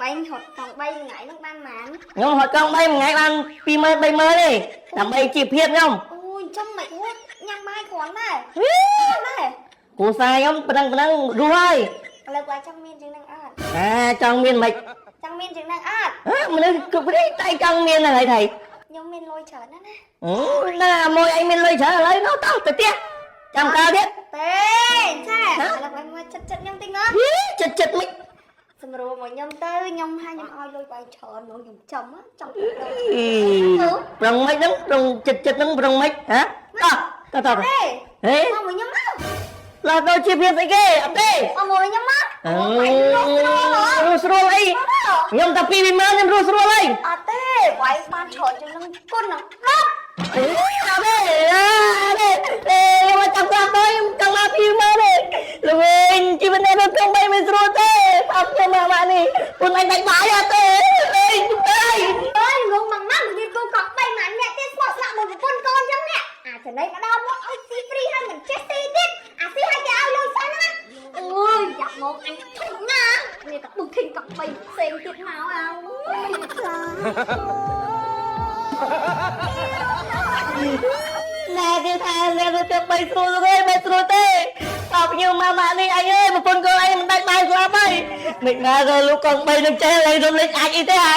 បែងរត់កង់3ថ្ងៃហ្នឹងបានប៉ុន្មាន ខ្ញុំរត់កង់3មួយថ្ងៃបាន20000 30000ទេដើម្បីជីវភាពខ្ញុំ អូយចំមិនរួចញ៉ាំបាយគ្រាន់ដែរដែរ គ្រួសារខ្ញុំប៉ុណ្ណឹងប៉ុណ្ណឹងរស់ហើយ ឥឡូវគាត់ចង់មានជាងហ្នឹងអត់ អាចង់មានមិន ចង់មានជាងហ្នឹងអត់ ហ៎មនុស្សគ្រប់គ្នាតែចង់មានហ្នឹងហើយថៃ ខ្ញុំមានលុយច្រើនណាស់ណា អូណាមួយឯងមានលុយច្រើនឥឡូវនោះតោះទៅផ្ទះចាំកាលទៀត ទេឆែឥឡូវគាត់មកចិត្តចិត្តខ្ញុំតិចមក ហីចិត្តចិត្តមិន សម្រួលមកខ្ញុំទៅខ្ញុំឲ្យខ្ញុំឲ្យលុយបាយច្រើនហ្មងខ្ញុំចំចង់ទៅ ប្រងមិនហ្នឹងប្រងចិត្តចិត្តហ្នឹងប្រងមិនហ៎តោះតោះតោះ ទេ ហេ មកមួយខ្ញុំមក ឡាដល់ជាភាពស្អីគេអត់ទេ មកមួយខ្ញុំមក អឺរស់ស្រួលអីខ្ញុំតែ2ម៉ឺនខ្ញុំរស់ស្រួលអី អត់ទេវាយបានច្រើនជាងនឹងគុណនឹង10 អត់ទេអត់ទេទេខ្ញុំមកចាំតាមទៅខ្ញុំចង់មក2ម៉ឺនទេល្វិញជីវិតនេះរត់ក្នុងបីមិនស្រួលទេអត់ខ្ញុំមកនេះខ្លួនឯងដាច់បាយអត់ទេអេអើយ អើយងងមកមកមានគូកង់3ម៉ានអ្នកទៀតស្មោះស្លាក់មួយប្រពន្ធកូនចឹងនេះអាចំណៃមកដល់មកឲ្យស៊ីហ្វ្រីហើយមិនចេះស៊ីទៀតអាស៊ីឲ្យគេឲ្យលុយសិនណាអូយយ៉ាប់មកអញធុញណានេះតែបុកឃិញកង់3ផ្សេងទៀតមកអើយខ្លា ណែគេថាអ្នករត់ទៅបីស្រួលទេបីស្រួលទេតបខ្ញុំមកម៉ាក់នេះអញអើយប្រពន្ធកូនឯងមិនដាច់បាយស្លាប់ហើយមិនណាទៅលោកកងបីនឹងចេះហើយរំលេចអាចអីទេហ่า